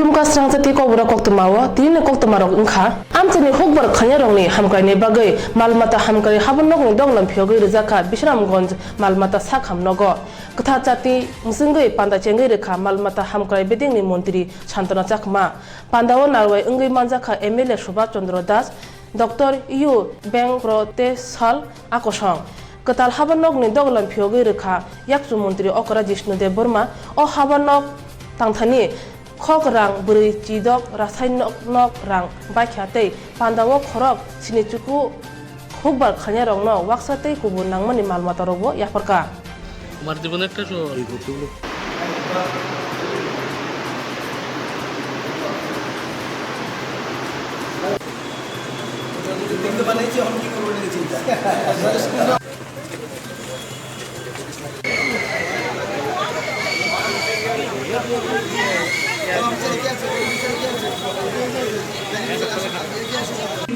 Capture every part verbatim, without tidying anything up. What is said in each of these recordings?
Hamkha srangchati kokborok koktwmao tinini koktwmarok wngkha. Amchaini hukbar khainarokni hamkraini bagwi malmata hamkrai habornokni doglam phiyogwi rwjakha Bisramganj malmata sak hamnogo. Kwthar chati mwswngwi panda chengwi rwkha malmata hamkrai bedengni montri Santana Chakma. Pandao narwai wngwi manjakha M L A Subhash Chandra Das, Doctor U Vengkoteswal Akosong. Kwtal habornokni doglam phiyogwi rwkha yakchu montri okra Jishnu Debbarma. O habornok tangthani khok rang bwrwi chidok rasainok nok rang baikha tei pandao khorok sinichuku hukbar khainarokno waksa tei kubun nangmani malmatarokbo yapharkha. তোমার জীবনে একটা শহর।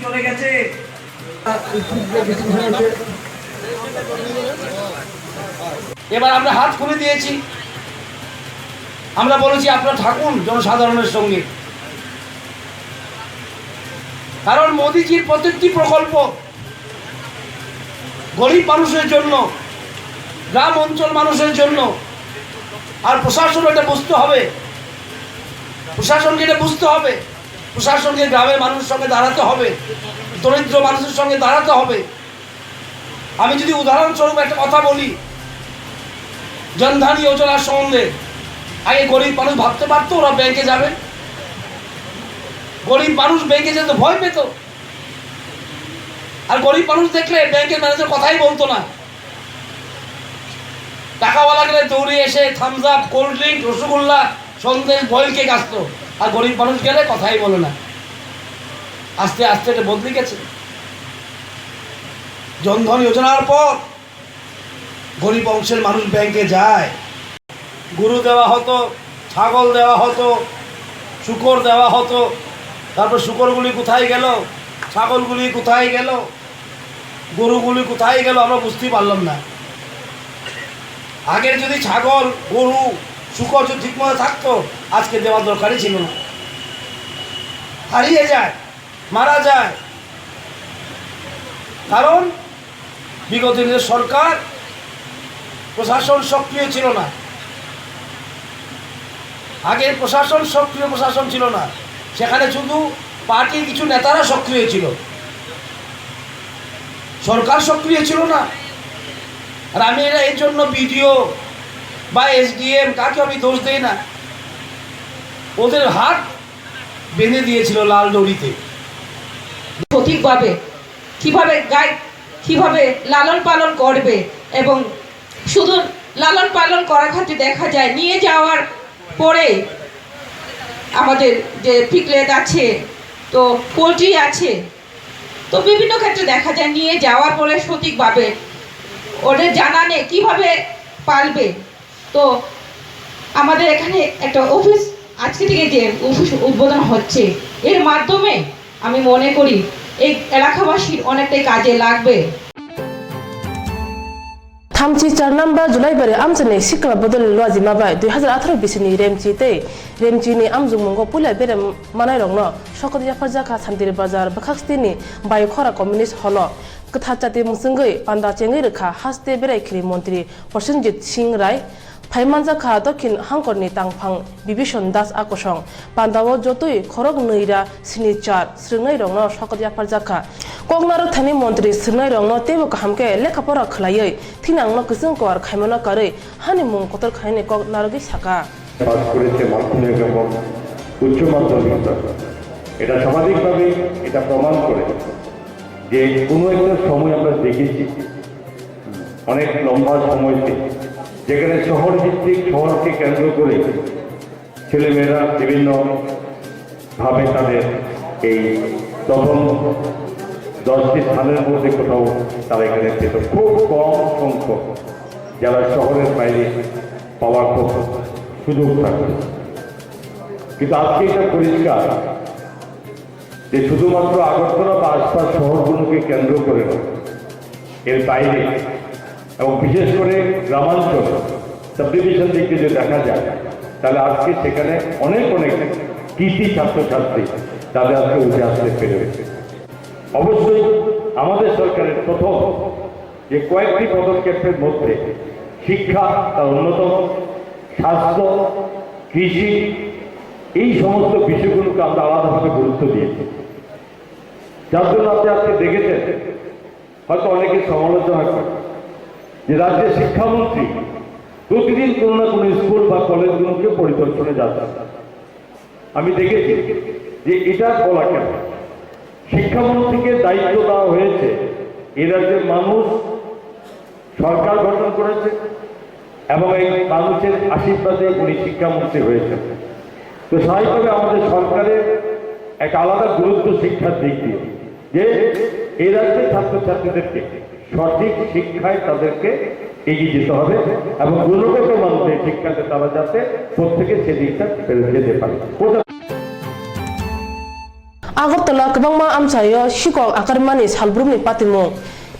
চলে গেছে। এবার আমরা হাত খুলে দিয়েছি, আমরা বলেছি আপনারা থাকুন জনসাধারণের সঙ্গে, কারণ মোদিজির প্রত্যেকটি প্রকল্প গরিব মানুষের জন্য, গ্রাম অঞ্চল মানুষের জন্য। আর প্রশাসন এটা বুঝতে হবে, প্রশাসনকে এটা বুঝতে হবে, প্রশাসনকে গ্রামের মানুষের সঙ্গে দাঁড়াতে হবে, দরিদ্র মানুষের সঙ্গে দাঁড়াতে হবে। আমি যদি উদাহরণস্বরূপ একটা কথা বলি, জনধন যোজনা সম্বন্ধে, আগে গরিব মানুষ ভাবতে পারতো ওরা ব্যাংকে যাবে? গরিব মানুষ ব্যাংকে যেতে ভয় পেত। আর গরিব মানুষ দেখলে ব্যাংকের ম্যানেজার কথাই বলতো না। টাকাওয়ালা গেলে দৌড়ে এসে Thums Up, cold drink, rasgulla, sandesh, বয়েল কেক আসতো। আর গরিব মানুষ গেলে কথাই বলে না। আস্তে আস্তে এটা বদলে গেছে। জনধন যোজনার পর গরিব অংশের মানুষ ব্যাংকে যায়। গরু দেওয়া হতো, ছাগল দেওয়া হতো, শূকর দেওয়া হতো। তারপর শূকরগুলি কোথায় গেল, ছাগলগুলি কোথায় গেল, গরুগুলি কোথায় গেল, আমরা বুঝতেই পারলাম না। আগের যদি ছাগল, গরু, শূকর যদি ঠিকমতো থাকতো, আজকে দেওয়ার দরকারই ছিল না। হারিয়ে যায়, মারা যায়। কারণ বিগত দিনের সরকার, প্রশাসন সক্রিয় ছিল না। আগে প্রশাসন সক্রিয় প্রশাসন ছিল না, সেখানে শুধু পার্টির কিছু নেতারা সক্রিয় ছিল, সরকার সক্রিয় ছিল না। আর আমি এরা এর জন্য বিডিও বা এসডিএম, কাকে আমি দোষ দেই না, ওদের হাত বেঁধে দিয়েছিল লাল দড়িতে। সঠিকভাবে কিভাবে গাইড, কিভাবে লালন পালন করবে এবং শুধু লালন পালন করা খাতে দেখা যায় নিয়ে যাওয়ার পরে আমাদের যে পিগলেট আছে, তো পোলট্রি আছে, তো বিভিন্ন ক্ষেত্রে দেখা যায় নিয়ে যাওয়ার পরে সঠিকভাবে ওদের জানা নেই কিভাবে পালবে। তো আমাদের এখানে একটা অফিস, আজকে থেকে যে অফিস উদ্বোধন হচ্ছে, এর মাধ্যমে আমি মনে করি এই এলাকাবাসীর অনেকটাই কাজে লাগবে। Thamchi char number July bari amchani sikla bodol luajima bai dui hazar atharo bisini Remchi tei Remchini amjungmungo puila bere manairokno sokot yapharjakha Santir Bazar bwkhaksitini Bai Khora Communist Hall-o. Kwthar chati mwswngwi panda chengwi rwkha haste berai khili montri Prosenjit Singh Rai, phai manjakha Dokhin Hangkorni tangphang Bibison Das Akosong. Pandao jotoi khorok nwi ra sini char swrwngnairokno sokot yapharjakha. Koknarwk thani montri swrwngnairokno teibo kaham khe lekha pora khwlaiwi thinangno kwchwng kowar khaimano karwi hani mung kotor khainani kok narwgwi saka. Pass করেছে মাধ্যমিক এবং উচ্চ মাধ্যমিক স্তর। এটা স্বাভাবিকভাবেই এটা প্রমাণ করে যে কোনো একটা সময় আমরা দেখেছি, অনেক লম্বা সময় থেকে, যেখানে শহর ভিত্তিক, শহরকে কেন্দ্র করে ছেলেমেয়েরা বিভিন্ন ভাবে তাদের এই প্রথম দশটি স্থানের মধ্যে কোথাও তারা এখানে পেত। খুব কম সংখ্যক যারা শহরের বাইরে পাওয়ার খুব সুযোগ থাকে। কিন্তু আজকে এটা পরিষ্কার যে শুধুমাত্র আগরতলা বা আশপাশ শহরগুলোকে কেন্দ্র করে নয়, এর বাইরে এবং বিশেষ করে গ্রামাঞ্চল, সাবডিভিশন দিক দিয়ে যদি দেখা যায়, তাহলে আজকে সেখানে অনেক অনেক কৃতি ছাত্রছাত্রী তাদের আজকে উঠে আসতে পেরেছে। অবশ্যই আমাদের সরকারের প্রথম যে কয়েকটি পদক্ষেপের মধ্যে শিক্ষা তার অন্যতম, স্বাস্থ্য, কৃষি, এই সমস্ত বিষয়গুলোকে আমরা আলাদাভাবে গুরুত্ব দিয়েছি, যার জন্য আপনি আজকে দেখেছেন, হয়তো অনেকে সমালোচনা করে যে রাজ্যের শিক্ষামন্ত্রী প্রতিদিন কোনো না কোনো স্কুল বা কলেজগুলোকে পরিদর্শনে যাচ্ছেন। আমি দেখেছি যে এটা বলা কেন, শিক্ষামন্ত্রীকে দায়িত্ব দেওয়া হয়েছে এই রাজ্যের মানুষ সরকার গঠন করেছে এবং এই মানুষের আশীর্বাদে উনি শিক্ষামন্ত্রী হয়েছেন। তো স্বাভাবিকভাবে আমাদের সরকারের একটা আলাদা গুরুত্ব শিক্ষার দিক দিয়ে, যে এই রাজ্যের ছাত্রছাত্রীদেরকে সঠিক শিক্ষায় তাদেরকে এগিয়ে যেতে হবে এবং গুণগত মানদণ্ডে শিক্ষাতে তারা যাতে প্রত্যেকে সেদিকটা ফেরত যেতে পারে। Agartala kwbangma amchaio sikok akarmani salbrumni patimung.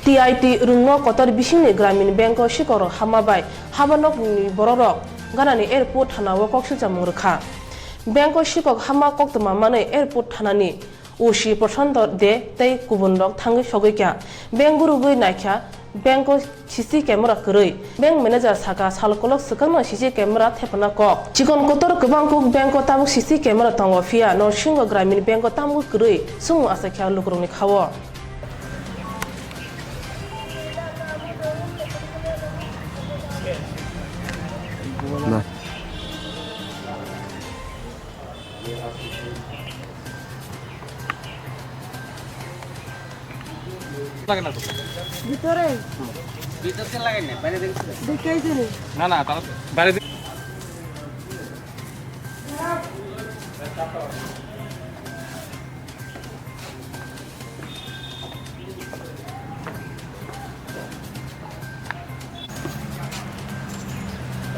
T I T rwngno kotor bisingni Gramin Banko sikorok hama bai haba nokni bororok ganani airport thanao koksilchamung rwkha. Banko sikok hama koktwma manwi airport thanani O C Prashanto De tei kubunrok thangwi sogwi kha. Bank gurugwi naikha, banko C C camera kwrwi. Bank manager saka, sal kolok swkangno C C camera thepana kok. Chikon kotor kwbang kuk banko tabuk C C camera tongo, phiya Norsingo Gramin Banko tamo kwrwi swngmung achaikha lukurokni khao. লাগে না তো। ভিতরে? ভিতরে লাগে না, বাইরে দেখছি। দেখতেই তো নেই। না, না, তারা তো বাইরে দেখ-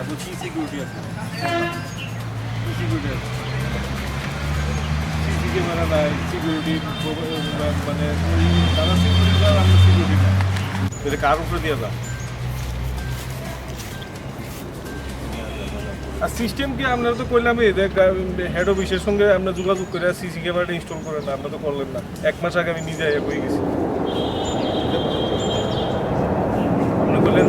এখন কি সিকিউরিটি আছে? কি সিকিউরিটি আছে? সিসি ক্যামেরা নাই, সিকিউরিটি, মানে, ওই তারা সিকিউরিটি আর আমরা সিকিউরিটি না। এটা কার উপরে দিয়ে দাও? আর সিস্টেম কি? আপনারা তো কইলামই যে গা-, হেড অফিসের সঙ্গে আমরা যোগাযোগ করে সিসি ক্যামেরাটা ইনস্টল করেন না, আপনারা তো করলেন না। এক মাস আগে আমি নিজে আইয়া কই গেছি। আপনি বললেন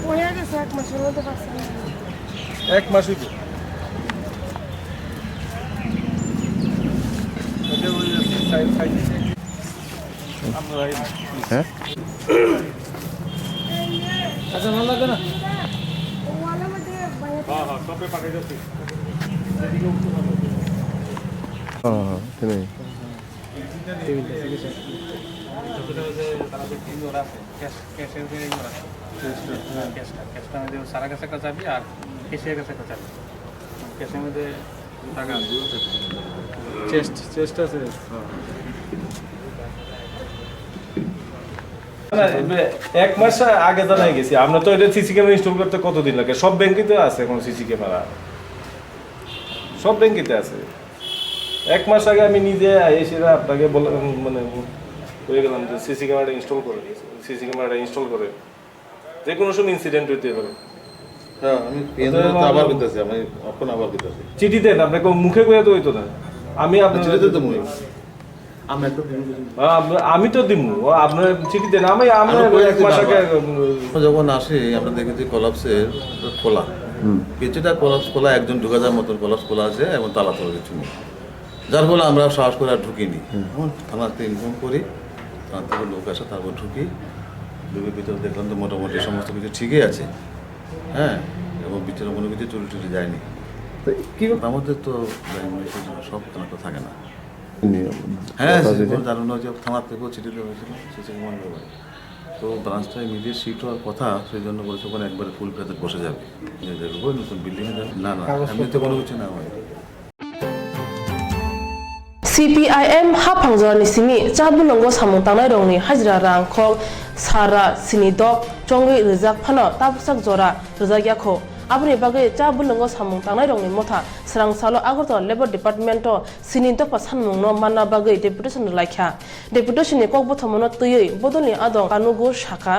হয়ে গেছে এক মাসের মধ্যে পাচ্ছেন না। এক মাস হইব। এটা ওই সাইড, সাইড। হ্যাঁ? আচ্ছা, ভালো লাগবে না? হ্যাঁ, হ্যাঁ, সবে পাঠিয়ে যাচ্ছি। হ্যাঁ, হ্যাঁ, এখানে। টেবিলটা, ঠিক আছে। তারা যে তিন জোড়া আছে, ক্যাশ, ক্যাশের যে এই জোড়া আছে। ক্যাশটা, ক্যাশটা মধ্যে সারা কাছে একটা চাবি আর ক্যাশিয়ার কাছে একটা চাবি। ক্যাশের মধ্যে চেস্ট, চেস্ট আছে। না, এমনি এক মাস আগে জানাই গেছি। আমরা তো এটা সিসি ক্যামেরা ইনস্টল করতে কতদিন লাগে? সব ব্যাংকে তো আছে এখন সিসি ক্যামেরা, সব ব্যাংকে তো আছে। এক মাস আগে আমি নিজে এসে আপনাকে বলে, মানে, হয়ে গেলাম যে সিসি ক্যামেরাটা ইনস্টল করে, সিসি ক্যামেরাটা ইনস্টল করে। যে কোনো সময় ইনসিডেন্ট হইতে পারে। হ্যাঁ, আমি পিএনএল তো আবার আবার করতেছি, আমি এখন আবার করতেছি। চিঠি দেন, আপনাকে মুখে কইয়া তো হইতো না। আমি আপনার চিঠি দিতে তো মুই। আমি একটা দিন আ-, আপনি, আমি তো দিমু। ও, আপনার চিঠি দেন, আমি, আমি আমি কই এক আছি মাস আগে, বারবার। উম, যখন আসি, আমরা দেখি যে কলাপসের খোলা। হুম। কিছুটা কলাপস খোলা, একজন ঢুকে যাওয়ার মতন কলাপস খোলা আছে এবং তালা তো কিছু নেই। যার ফলে আমরা সাহস করে আর ঢুকিনি। হুম। এখন থানাতে ইনফর্ম করি, থানা থেকে লোক আসে, তারপর ঢুকি। ঢুকে ভিতরে দেখলাম তো মোটামুটি সমস্ত কিছু ঠিকই আছে। হ্যাঁ, এবং ভিতরে কোনো কিছু চুরি টুরি যায়নি। তো কি আমাদের তো যায়নি, সব থানা তো থাকে না। নিয়ে হ্যাঁ, কথা সিসি দিলে। ক্যামেরা জানানো হয়েছে, থানা থেকেও চিঠি দেওয়া হয়েছিল, সিসি ক্যামেরা ব্যাপারে। তো ব্রাঞ্চটা ইমিডিয়েট শিফট হওয়ার কথা, সেই জন্য বলেছে ওখানে একবারে ফুল ফ্লেজে বসে যাবে। যে দেখবো নতুন বিল্ডিংয়ে যাবে। না, না, কাগজপত্র এমনিতে কোনো কিছু না হয়। C P I M haphang jorani simi cha bulongo samung tangnai rokni hajra rang khok sara sini dok chongwi rijak phano tabuksak jora rijak yakho. Aboni bagwi cha bulongo samung tangnai rokni motha srang salo Agartala Labour Department o sini dopha sanmungno manna bagwi deputation rwlaikha. Deputation ni kokbothomono twiwi bodolni adong kanugo sakha.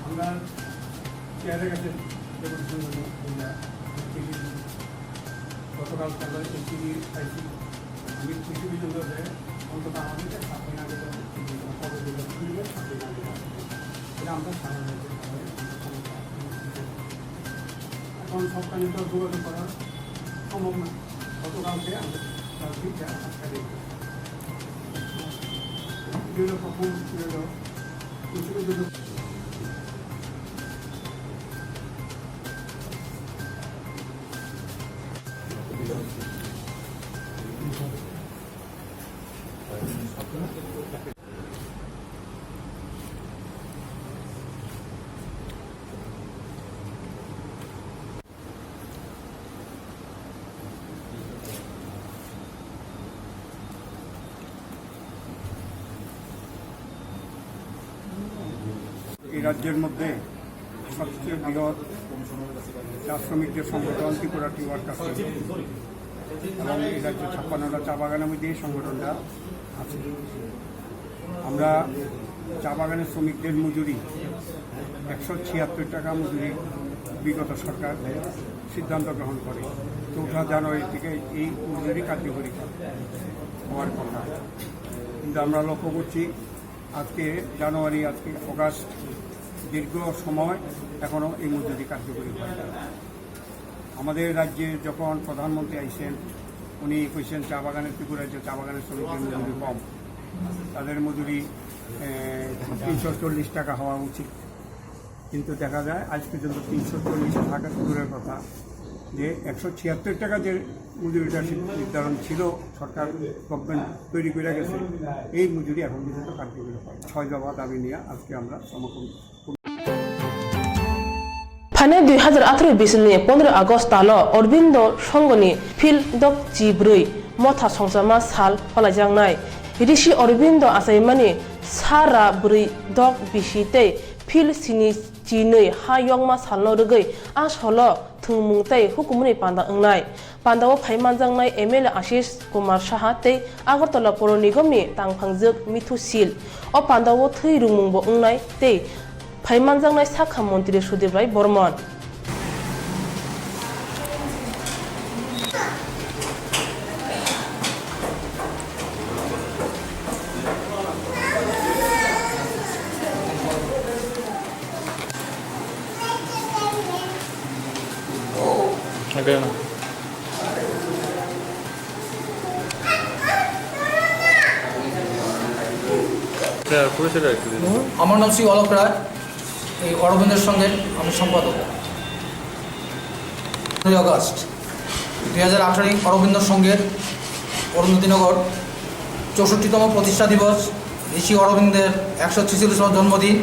আমরা চেয়ারের কাছে যখন শুনলাম, আমরা চিঠি, গতকাল সকালে এই চিঠি পাইছি। আমি খুশি হইলাম যে অন্তত আমাদেরকে ছাব্বিশ আগে যখন চিঠি দিলাম, কবে দিলাম, শুনলে ছাব্বিশ আগে দিলাম। এটা আমরা সারা রাজ্যে সবাই এখন সব কাজে তো যোগাযোগ করা সম্ভব না। গতকালকে আমরা কালকে যারা আটকা দিয়ে বিভিন্ন রকম বিভিন্ন কিছু কিছু এই রাজ্যের মধ্যে সবচেয়ে বৃহৎ চা শ্রমিকদের সংগঠন ত্রিপুরা টি ওয়ার্কার্স ইউনিয়ন এবং এই রাজ্যে ছাপ্পান্নটা চা বাগানের মধ্যে এই সংগঠনটা আছে। আমরা চা বাগানের শ্রমিকদের মজুরি একশো ছিয়াত্তর টাকা মজুরি বিগত সরকার সিদ্ধান্ত গ্রহণ করে। চৌঠা জানুয়ারি থেকে এই মজুরি কার্যকরী হওয়ার কথা। কিন্তু আমরা লক্ষ্য করছি, আজকে জানুয়ারি, আজকে অগাস্ট, দীর্ঘ সময় এখনো এই মজুরি কার্যকরী হয় না। আমাদের রাজ্যে যখন প্রধানমন্ত্রী আইসেন, উনি কইছেন চা বাগানের, ত্রিপুরা রাজ্যে চা বাগানের শ্রমিকদের মজুরি কম, তাদের মজুরি তিনশো চল্লিশ টাকা হওয়া উচিত। কিন্তু দেখা যায় আজ পর্যন্ত তিনশো চল্লিশ টাকা দূরের কথা, যে একশো ছিয়াত্তর টাকা যে মজুরিটা সি-, নির্ধারণ ছিল, সরকার, গভর্নমেন্ট তৈরি করে গেছে, এই মজুরি এখন পর্যন্ত কার্যকরী হয়। ছয় দফা দাবি নিয়ে আজকে আমরা সমর্থন Phainai dui hazar atharo bisini pondro August talo Aurobindo Songoni phil dok chi brwi motha songchama sal phalaijaknai. Rishi Aurobindo achaimani sara brwi dok bisi tei phil sini chi nwi ha yokma salno rwgwi a salo thwngmung tei hukumuni panda wngnai. Pandao phai manjaknai M L A Ashish Kumar Saha tei Agartala Poro Nigomni tangphangjwk Mithu Sil. O pandao thwi rwngmungbo wngnai tei phai manjaknai sakha montri Sudip Rai Bormon. আমার নাম শ্রী অলোক রায়, এই অরবিন্দ সংঘের আমি সম্পাদক। পনেরোই আগস্ট দুই হাজার আঠারো অরবিন্দ সংঘের অরুন্ধতিনগর চৌষট্টিতম প্রতিষ্ঠা দিবস, ঋষি অরবিন্দের একশো ছেচল্লিশতম জন্মদিন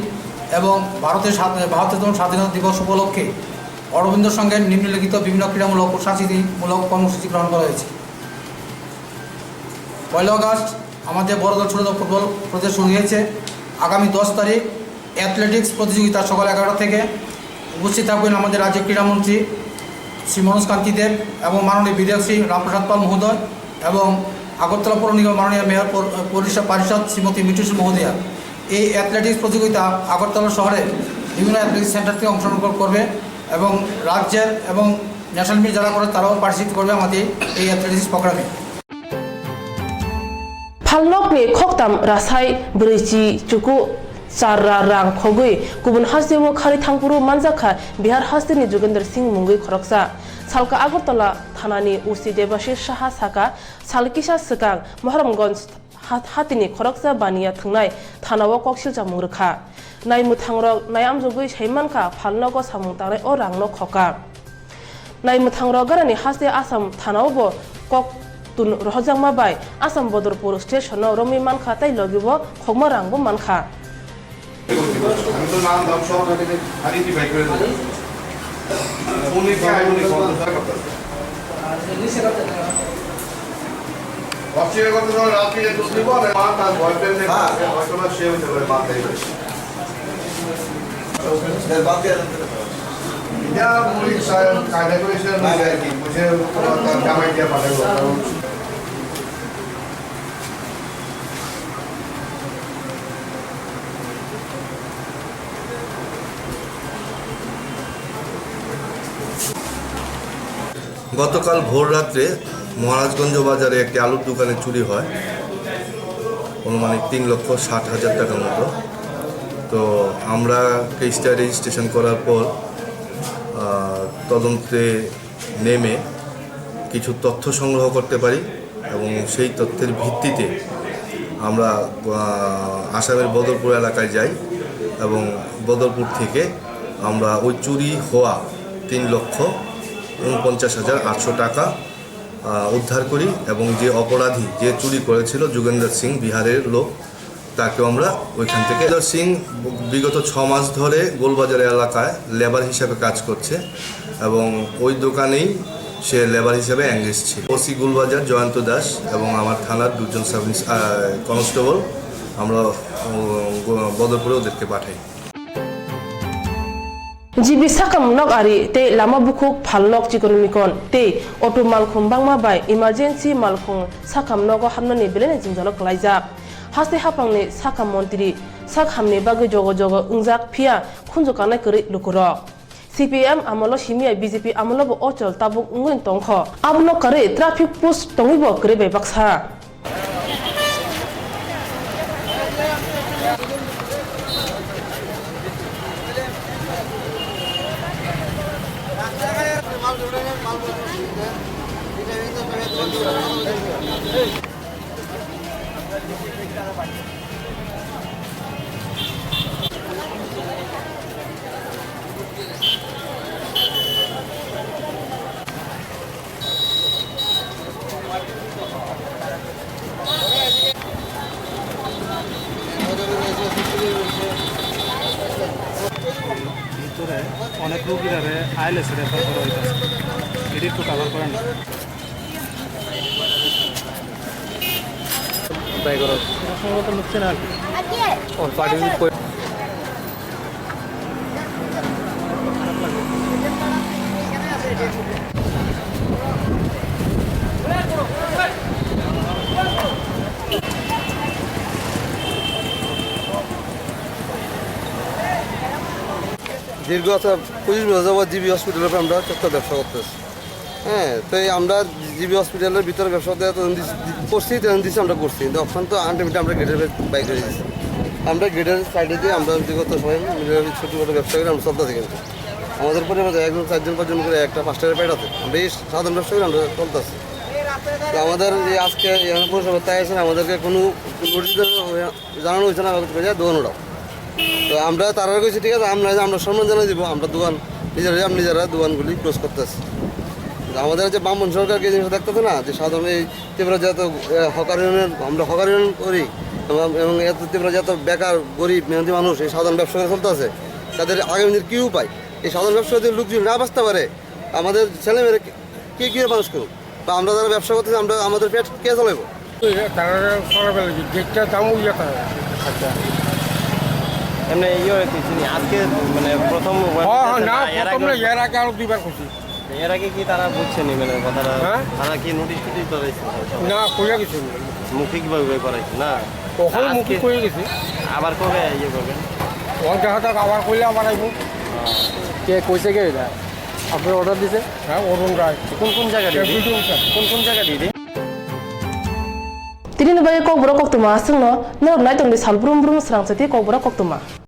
এবং ভারতের স্বাধ-, বাহাত্তরতম স্বাধীনতা দিবস উপলক্ষে অরবিন্দ সংঘের নিম্নলিখিত বিভিন্ন ক্রীড়ামূলক ও সাংস্কৃতিকমূলক কর্মসূচি গ্রহণ করা হয়েছে। পয়লা আগস্ট আমাদের বড় দল ছোট দল ফুটবল প্রতিযোগিতা শুরু হয়েছে। আগামী দশ তারিখ অ্যাথলেটিক্স প্রতিযোগিতা সকাল এগারোটা থেকে। উপস্থিত থাকবেন আমাদের রাজ্যের ক্রীড়ামন্ত্রী শ্রী মনোজ কান্তি দেব এবং মাননীয় বিধায়ক শ্রী রামপ্রসাদ পাল মহোদয় এবং আগরতলা পৌর নিগম মাননীয় মেয়র পর-, পরিষদ পারিষদ শ্রীমতী মিঠু সিং মহোদয়া। এই অ্যাথলেটিক্স প্রতিযোগিতা আগরতলা শহরে বিভিন্ন অ্যাথলেটিক্স সেন্টার থেকে অংশগ্রহণ করবে এবং রাজ্যের এবং ন্যাশনাল মিট যারা করে তারাও পার্টিসিপেট করবে আমাদের এই অ্যাথলেটিক্স প্রোগ্রামে। Phalnokni khoktam rasai brwichi chuku charra rang khogwi kubun hasteo kharwi thangphuru manjakha Bihar hasteni Jugendra Singh mungwi khoroksa. Salka Agartala thanani O C Debashish Saha saka, sal kisa swkang Mohramganj hat-, hatini khoroksa baniya thwngnai thanao kok silchamung rwkha. Naimwthangrok naiamjogwi saimankha, phalnogo samung tangnai o rangno khokha. Naimwthangrok ganani haste Assam thanao bo kok tun rohorjakma bai Assam Bodorpur station-o romwi mankha tei logi bo khokma rangbo mankha. আমি তো নাম দাম সহ আইডেন্টিফাই করে দেবো। উনি কে আইডেন্টিফাই করতে অস্বীকার করতে পারে, রাত্রিরে দুধ নিব, আর মা তার বয়ফ্রেন্ডের কাছে হয়তো বা সে হতে পারে মা তাই বলছে। গতকাল ভোর রাত্রে মহারাজগঞ্জ বাজারে একটি আলুর দোকানে চুরি হয়, আনুমানিক তিন লক্ষ ষাট হাজার টাকার মতো। তো আমরা কেসটা রেজিস্ট্রেশন করার পর, আহ, তদন্তে নেমে কিছু তথ্য সংগ্রহ করতে পারি এবং সেই তথ্যের ভিত্তিতে আমরা, আহ, আসামের বদরপুর এলাকায় যাই এবং বদরপুর থেকে আমরা ওই চুরি হওয়া তিন লক্ষ ঊনপঞ্চাশ হাজার আটশো টাকা, আহ, উদ্ধার করি এবং যে অপরাধী, যে চুরি করেছিল যুগেন্দ্র সিং, বিহারের লোক, তাকেও আমরা ওইখান থেকে। যুগেন্দ্র সিং বিগত ছ মাস ধরে গোলবাজার এলাকায় লেবার হিসাবে কাজ করছে এবং ওই দোকানেই সে লেবার হিসাবে এঙ্গেজ ছিল। ওসি গোলবাজার জয়ন্ত দাস এবং আমার থানার দুজন সাব ইন্স-, আহ, কনস্টেবল আমরা, উম, বদরপুরে ওদেরকে পাঠাই। G B sakam nok ari tei lama bukhuk phal nok chikon mikon tei auto malkhung bangma bai emergency malkhung sakam nogo hapnani belai jwngjalo kwlaijak. Haste haphangni sakam montri sak hamni bagwi jogo jogo wngjak, phiya khunju kanai kwrwi lukurok. C P M amolo simi ai B J P amolo bo ochol tabuk wngwi tongkho. Abono kwrwi traffic post tongwibo kwrwi bai baksa. ভিতরে অনেক রোগীরারে ILS refer করা হইতাছে। এটি একটু কভার করেন না। ট্রাই করো। এটা সম্ভবত নুকসান আর কি। ওর পার্টি কই- দীর্ঘ, আচ্ছা, পঁচিশ বছর যাবত জিবি হসপিটালের উপরে আমরা একটা ব্যবসা করতেছি। হ্যাঁ, তো এই আমরা জিবি হসপিটালের ভিতরে ব্যবসা করতে এতদিন দিস-, করছি, তখন দিচ্ছি আমরা করছি, কিন্তু অপশন তো আনলিমিটেড আমরা গেটের বাইরে করে দিচ্ছি। আমরা গেটের সাইডে দিয়ে আমরা বিগত সময় মিলে ছোটো মোটো ব্যবসা করে আমরা চলতেছি, কিন্তু আমাদের পরিবারে একজন চারজন পাঁচজন করে একটা পাঁচটা পেট আছে, আমরা এই সাধারণ ব্যবসা করে আমরা চলতেছি। তো আমাদের এই আজকে এখানে পৌরসভা তাই আছেন, আমাদেরকে কোনো নোটিশ দেওয়া হবে না। জানানো হয়েছে না, কাগজ পেয়ে যায় দোকান ওরাও। তো আমরা তারা কইছি, "ঠিক আছে, আমরা, আমরা সম্মান জানাই দিব, আমরা দোকান নিজেরা, আমরা নিজেরা দোকানগুলি ক্লোজ করতেছি।" কিন্তু আমাদের যে বামপন্থী সরকার কি জিনিসটা দেখতেছে না, যে সাধারণ এই ত্রিপুরা জাত, আহ, হকার ইউনিয়ন, আমরা হকার ইউনিয়ন করি এবং, এবং এত ত্রিপুরা জাত বেকার, গরিব, মেহনতি মানুষ, এই সাধারণ ব্যবসা করে চলতেছে, তাদের আগামী দিনের কী উপায়? এই সাধারণ ব্যবসা যদি লোক যদি না বাঁচতে পারে, আমাদের ছেলেমেয়েরা কি, কি, কি মানুষ করুক? বা আমরা যারা ব্যবসা করতেছি, আমরা, আমাদের পেট কে চালাইবো? তারা সরাবে লাগে, যেটা দাম ওই যেটা। আচ্ছা। এমনি ইয়ে হয়েছে, চিনি, আজকে মানে প্রথম হ্যাঁ, হ্যাঁ, না, না, এর প্রথম আগে না, এর আগে আরো দুইবার করছি। এর আগে কি তারা বুঝছেনি মানে কথাটা? হ্যাঁ? তারা কি নোটিশ টোটিশ ধরেছে? না, কইয়া গেছে। মৌখিকভাবে করাইছে না? কখন আজকে মৌখিক কইয়া গেছে? আবার কবে ইয়ে করবেন? ওর দেখা যাক, আবার কইলে আবার আইবো। কে কইছে কে এটা? আপনার অর্ডার দিছে? হ্যাঁ, অরুণ রায়। কোন কোন জায়গা দিয়ে? এমপিডিও স্যার। কোন কোন জায়গা দিয়ে? Tini ni bagwi kokborok koktwma aswkno norok nai tongdi sal brum brum srang chati kokborok koktwma.